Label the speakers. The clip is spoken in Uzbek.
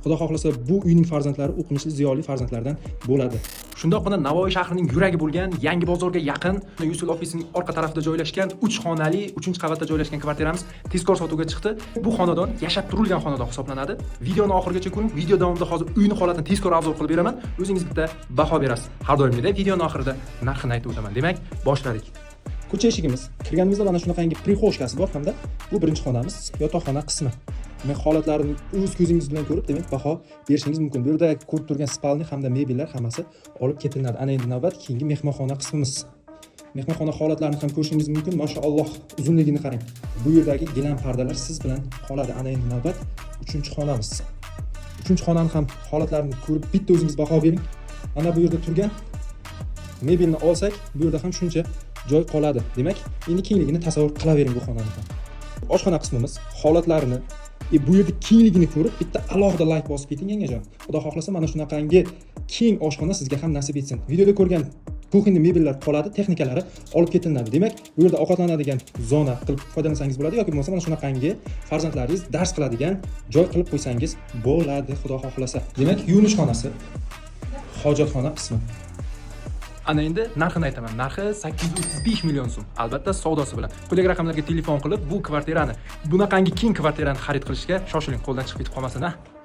Speaker 1: Xudo xohlasa, bu uyning farzandlari o'qimishli, ziyoli farzandlardan bo'ladi.
Speaker 2: Shundoqqina Navoiy shahrining yuragi bo'lgan Yangi bozorga yaqin, Ucell ofisining orqa tarafida joylashgan 3 xonali, 3-qavatda joylashgan kvartiramiz tezkor sotuvga chiqdi. Bu xonadon yashab turilgan xonadon hisoblanadi. Videoni oxirigacha ko'ring. Video davomida hozir uyni holatini tezkor обзор qilib beraman. O'zingiz bitta baho berasiz. Har doimgidek videoni oxirida narxini aytib o'taman. Demak, boshladik.
Speaker 1: Ko'cha eshigimiz. Kirganimizda mana shunaqangi прихожка si bor hamda bu birinchi xonamiz, yotoqxona qismi. Demak, holatlarini o'z ko'zingiz bilan ko'rib, demak, baho berishingiz mumkin. Bu yerda ko'rib turgan спальный hamda mebellar hammasi olib ketiladi. Ana endi navbat keyingi mehmonxona qismimiz. Mehmonxona holatlarini ham ko'rishingiz mumkin. Mashaalloh, uzunligini qarang. Bu yerdagi gilam pardalar siz bilan qoladi. Ana endi navbat uchinchi xonamiz. Uchinchi xonani ham holatlarini ko'rib, bitta o'zingiz baho bering. Mana bu yerda turgan mebelni olsak, bu yerda ham shuncha joy qoladi. Demak, endi kengligini tasavvur qilavering bu xonani ham. Oshxona qismimiz holatlarini, bu yerda kengligini ko'rib, bitta alohida layk bosib keting, yangajon. Xudo xohlasa, mana shunaqangi keng oshxona sizga ham nasib etsin. Videoda ko'rgan кухонный mebellar qoladi, texnikalari olib ketiladi. Demak, bu yerda ovqatlanadigan zona qilib foydalansangiz bo'ladi yoki bo'lmasa mana shunaqangi farzandlaringiz dars qiladigan joy qilib qo'ysangiz bo'ladi, Xudo xohlasa. Demak, yuvinish xonasi, hojatxona qismi.
Speaker 2: Ana endi narxini aytaman. Narxi 835 million so'm. Albatta, savdosi bilan. Quyidagi raqamlarga telefon qilib, bu kvartirani, bunaqangi keng kvartirani xarid qilishga shoshiling, qo'ldan chiqib ketib qolmasin, a.